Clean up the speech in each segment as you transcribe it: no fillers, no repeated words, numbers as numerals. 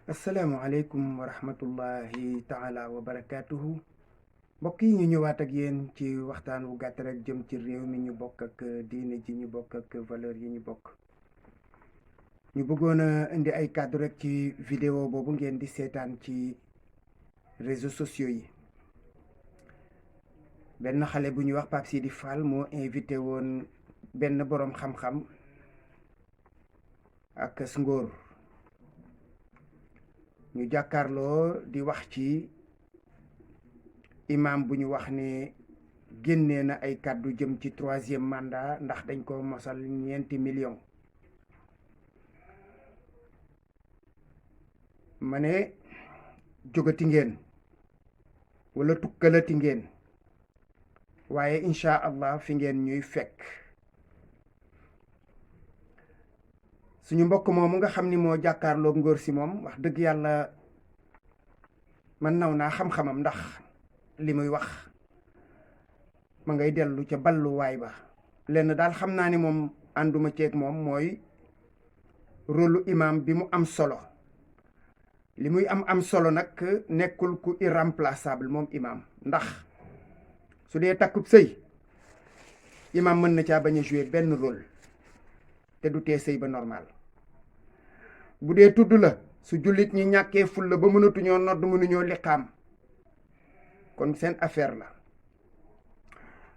asalaamaaleykum wa rahmatullahi taala wa barakaatuhu mbokk yi ñu ñëwaat ak yéen ci waxtaan wu gàtt rek jëm ci réew mi ñu bokk ak diine ji ñu bokk ak valeur yi ñu bokk. ñu bëggoon a indi ay kàddu rek ci vidéo boobu ngeen di seetaan ci réseaux sociaux yi. benn xale bu ñuy wax Pape Sidi Fall moo invité woon benn boroom xam-xam ak Ngor ñu jàkkaarloo di wax ci imam bu ñu wax ne génnee na ay kàddu jëm ci 3e mandat ndax dañ ko mosal 4 millions. ma ne jógati ngeen wala tukkalati ngeen waaye incha allah fi ngeen ñuy fekk. suñu mbokk moomu nga xam ni moo jàkkaarloog Ngor si moom wax dëgg yàlla man naw naa xam-xamam ndax li muy wax ma ngay dellu ca balluwaay ba. lenn daal xam naa ni moom ànduma ceeg moom mooy rôlu imam bi mu am solo. li muy am solo nag nekkul ku irremplaçable moom imam, ndax su dee takkub sëy imam mën na caa bañ a jouer benn rôle te du tee sëy ba normal. bu dee tudd la su jullit ñi ñàkkee fulla ba mënatuñoo nodd mënuñoo liqaam kon seen affaire la.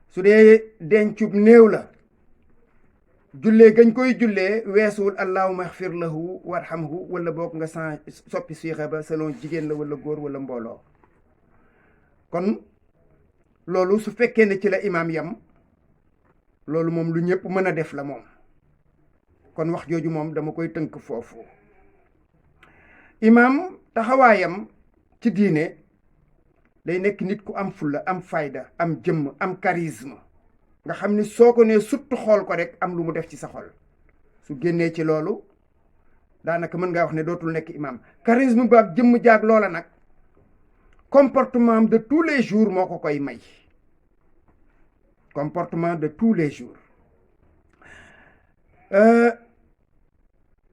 su dee dencub néew la jullee gañ koy jullee weesuwul allahumma xfir lahu warhamhu wala boog nga soppi siixa ba selon jigéen la wala góor wala mbooloo. kon loolu su fekkee ne ci la imaam yam loolu moom lu ñëpp mën a def la moom. kon wax jooju moom dama koy tënk foofu. imaam taxawaayam ci diine day nekk nit ku am fulla am fayda am jëmm am charisme nga xam ni soo ko nee surtout xool ko rek am lu mu def ci sa xol. su génnee ci loolu daanaka mën ngaa wax ne dootul nekk imaam. charisme ba ak jëmm jaag loola nag comportement de tous les jours moo ko koy may. comportement de tous les jours.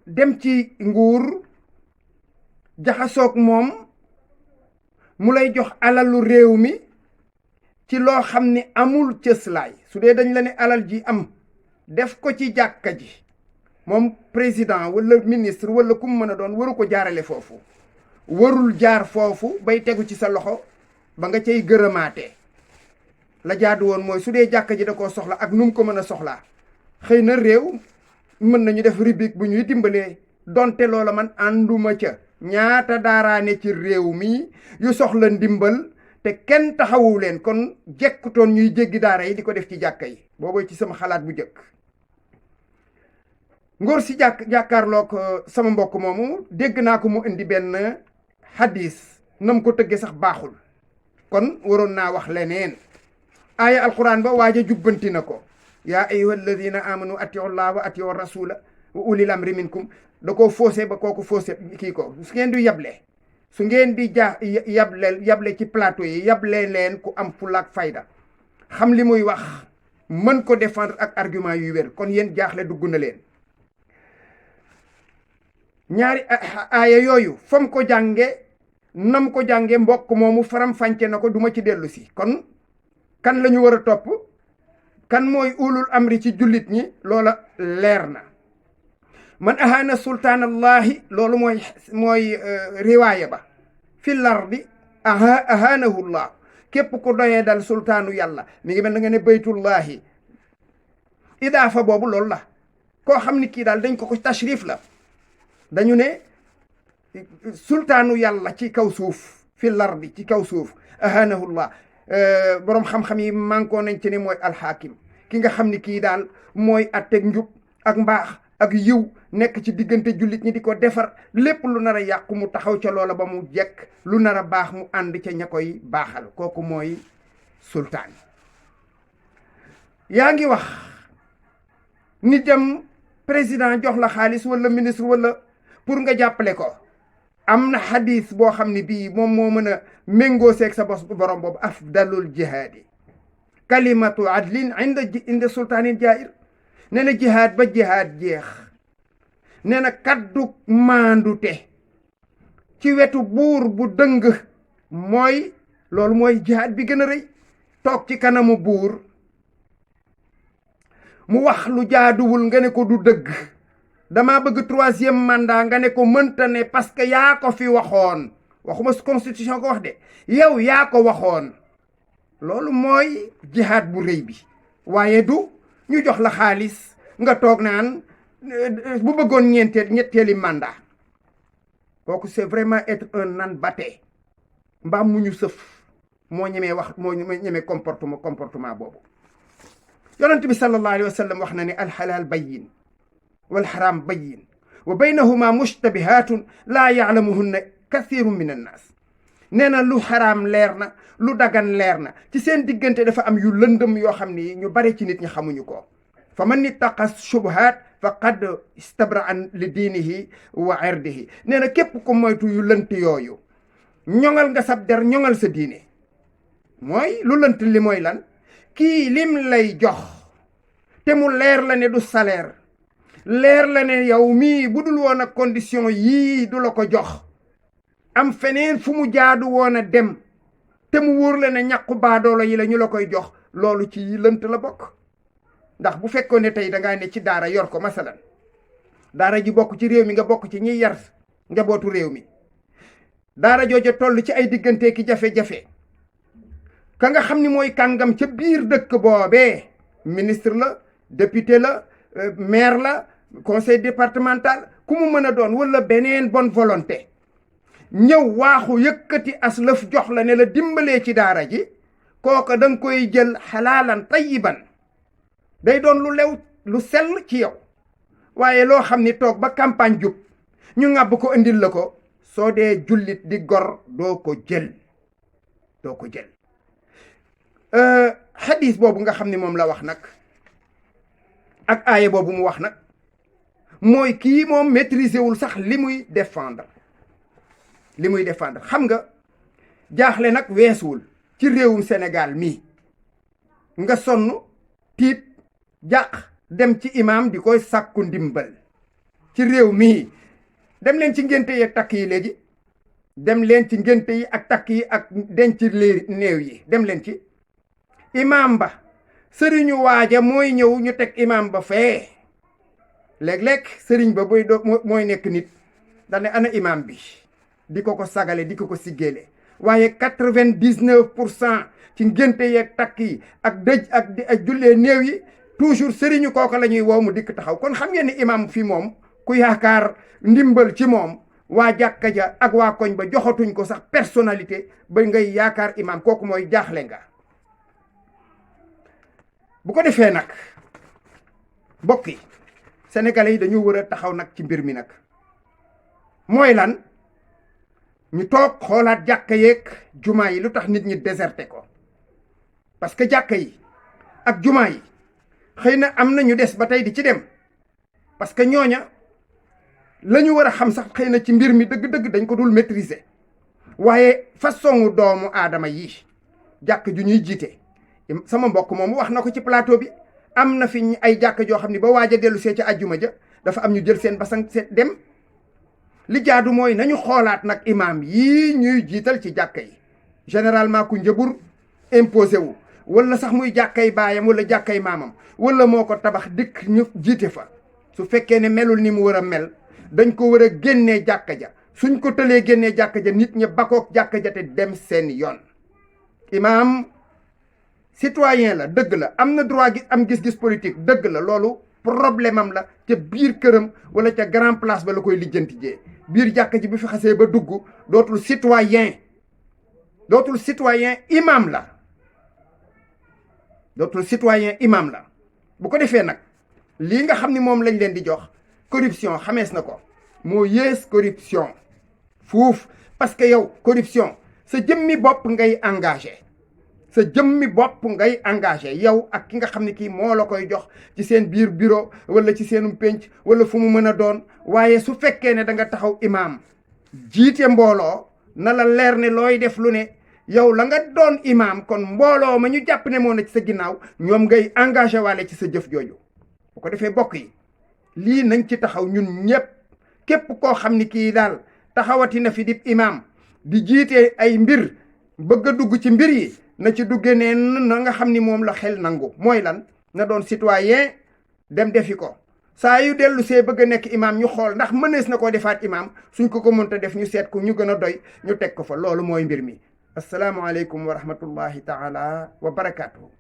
dem ci nguur jaxasoog moom mu lay jox alalu réew mi ci loo xam ne amul cëslaay. su dee dañ la ne alal ji am def ko ci jàkka ji moom président wala ministre wala ku mu mën a doon waru ko jaarale foofu. warul jaar foofu bay tegu ci sa loxo ba nga cay gërëmaatee. la jaadu woon mooy su dee jàkka ji da koo soxla ak nu mu ko mën a soxlaa xëy na réew mën nañu def rubrique bu ñuy dimbalee donte loola man ànduma ca. ñaata daaraane ci réew mi yu soxla ndimbal te kenn taxawu leen kon jekkutoon ñuy jéggi daara yi di ko def ci jàkka yi. boobooy ci sama xalaat bu jëkk. Ngor si jàkkaarloog sama mbokk moomu dégg naa ko mu indi benn hadis nam ko tëgge sax baaxul kon waroon naa wax leneen. aaya alquran ba waaja jubbanti na ko. yaa ayyuha alladina amanu atiu llah wa atiu rasula wa ulil amri minkum. da koo faussé ba kooku faussé kii ko su ngeen di yable su ngeen di yable ci plateau yi yable leen ku am fulaak fayda xam li muy wax mën ko défendre ak argument yu wér. kon yéen jaaxle dugg na leen. ñaari aaya yooyu fam ko jànge nam ko jànge mbokk moomu faram fànce na ko duma ci dellu si. kon kan la ñu war a topp kan mooy ulul amri ci jullit ñi loola leer na. man ahaana sultaanallahi loolu mooy riwaaya ba fi lardi ahaanahu llah. képp ku doyee dal sultaanu yàlla mi ngi mel na nga ne baytullahi idaafa boobu loolu la. koo xam ni kii daal dañ ko tashrif la. dañu ne sultaanu yàlla ci kaw suuf fi lardi ci kaw suuf ahaanahu llah. boroom xam-xam yi mànkoo nañ ci ne mooy alxaakim ki nga xam ni kii daal mooy atteg njub ak mbaax ak yiw nekk ci diggante jullit ñi di ko defar lépp lu nar a yàqu mu taxaw ca loola ba mu jekk lu nar a baax mu ànd ca ña koy baaxal. kooku mooy sultaan. yaa ngi wax nit dem président jox la xaalis wala ministre wala pour nga jàppale ko. am na xadis boo xam ne bii moom moo mën a méngoo seeg sa bos borom boobu afdalul jihaadi kalimatu adlin inda sultaanin jair. nee na jihaad jeex nee na kaddu maandute ci wetu buur bu dëng mooy loolu mooy jihaad bi gën a rëy. toog ci kanamu buur mu wax lu jaaduwul nga ne ko du dëgg, dama bëgg 3e mandat nga ne ko mënta ne parce que yaa ko fi waxoon, waxuma constitution ko wax de, yow yaa ko waxoon. loolu mooy jihaad bu rëy bi. waaye du ñu jox la xaalis nga toog naan bu bëggoon ñetteeli mandat. kooku c'est vraiment être un nan baté mbaam mu ñu sëf moo ñemee wax, moo ñemee comportement boobu. yonent bi sallallahu alayhi wa sallam wax na ne alxalaal bayyin wal xaraam bayyin wa baynahuma mushtabihatun laa ya'lamuhunna kathirun min annaas. nee na lu xaraam leer na, lu dagan leer na, ci seen diggante dafa am yu lëndëm yoo xam ni ñu bare ci nit ñi xamuñu ko. fa man ittaqa shubuhaat faqad istabraa li diinihi wa irdihi. nee na képp ko moytu yu lënt yooyu ñoŋal nga sab der, ñoŋal sa diine. mooy lu lënt li mooy lan? kii lim lay jox te mu leer la ne du salaire, leer la ne yow mii bu dul woon ak condition yii du la ko jox, am feneen fu mu jaadu woon a dem te mu wóor la ne ñàkku baadoolo yi la ñu la koy jox, loolu ci yi lënt la bokk. ndax bu fekkoon ne tey dangaa ne ci daara yor ko masalan, daara ji bokk ci réew mi, nga bokk ci ñiy yar njabootu réew mi, daara jooja toll ci ay diggante ki jafe-jafe, ka nga xam ni mooy kàngam ca biir dëkk boobee, ministre la, député la, maire la, conseil départemental, ku mu mën a doon, wala beneen bonne volonté, ñëw waaxu yëkkati as lëf jox la ne la dimbalee ci daara ji, kooka danga koy jël xalaalan tayyiban, day doon lu lew lu sell ci yow. waaye loo xam ni toog ba campagne jub ñu ŋàbb ko indil la ko, soo dee jullit di gor doo ko jël. xadis boobu nga xam ni moom la wax nag ak aaya boobu mu wax nag mooy kii moom maîtriser wul sax li muy défendre. xam nga jaaxle nag weesuwul ci réewum Sénégal mii nga sonn tiit jàq dem ci imam di koy sàkku ndimbal. ci réew mii dem leen ci ngénte yi ak takk yi léegi, dem leen ci ngénte yi ak takk yi ak denc néew yi, dem leen ci imam ba, sëriñu waaja mooy ñëw ñu teg imam ba fee. léeg-léeg sëriñ ba mooy nekk nit dane ana imam bi, di ko sagale, di ko siggeele. waaye 99% ci ngénte yi ak takk yi ak dëj ak jullee néew yi toujours sëriñu kooka la ñuy woo mu dikk taxaw. kon xam ngeen ni imam fii moom ku yaakaar ndimbal ci moom, waa jàkka ja ak waa koñ ba joxatuñ ko sax personnalité ba ngay yaakaar imam, kooku mooy jaaxle nga. bu ko defee nag mbokk yi sénégalais yi dañu war a taxaw nag ci mbir mi nag. mooy lan? ñu toog xoolaat jàkka yeeg jumaa yi lu tax nit ñi déserté ko. parce que jàkka yi ak jumaa yi xëy na am na ñu des ba tey di ci dem, parce que ñooña la ñu war a xam sax xëy na ci mbir mi dëgg-dëgg dañ ko dul maîtriser. waaye façon doomu aadama yi jàkk ju ñuy jiite, sama mbokk moomu wax na ko ci plateau bi, am na fi ay jàkk joo xam ne ba waaj a dellu see ca àjjuma ja dafa am ñu jël seen basang dem. li jaadu mooy nañu xoolaat nag imam yii ñuy jiital ci jàkka yi, généralement ku njëbur imposé wu, wala sax muy jàkkay baayam wala jàkkay maamam, wala moo ko tabax dikk ñu jiite fa. su fekkee ne melul ni mu war a mel, dañ ko war a génnee jàkka ja. suñ ko tëlee génnee jàkka ja, nit ña bakook jàkka ja te dem seen yoon. imam citoyen la, dëgg la, am na droit gi am gis-gis politique, dëgg la, loolu problème am la ca biir këram wala ca grand place ba la koy lijjanti jee. biir jàkka ji bu fi xasee ba dugg dootul citoyen imam la. bu ko defee nag lii nga xam ni moom lañ leen di jox, corruption xamees na ko, moo yées corruption fuuf. parce que yow corruption sa jëmmi bopp ngay engagé, yow ak ki nga xam ne kii moo la koy jox ci seen biir bureau wala ci seenum pénc wala fu mu mën a doon. waaye su fekkee ne da nga taxaw imam jiite mbooloo, na la leer ne looy def lu ne yow la nga doon imam, kon mbooloo ma ñu jàpp ne moo na ci sa ginnaaw, ñoom ngay engagé waale ci sa jëf jooju. bu ko defee bokk yi lii nañ ci taxaw ñun ñëpp. képp koo xam ni kii daal taxawati na fi di imaam di jiite ay mbir bëgg a dugg ci mbir yi na ci dugge neen na nga xam ni moom la xel nangu mooy lan na doon citoyen dem defi ko saa yu dellu see bëgg a nekk imaam ñu xool ndax mënees na koo defaat imaam suñ ko mënta def ñu seet ko ñu gën a doy ñu teg ko fa loolu mooy mbir mi asalaamualeykum wa rahmatullahi taala wa barakaatuhu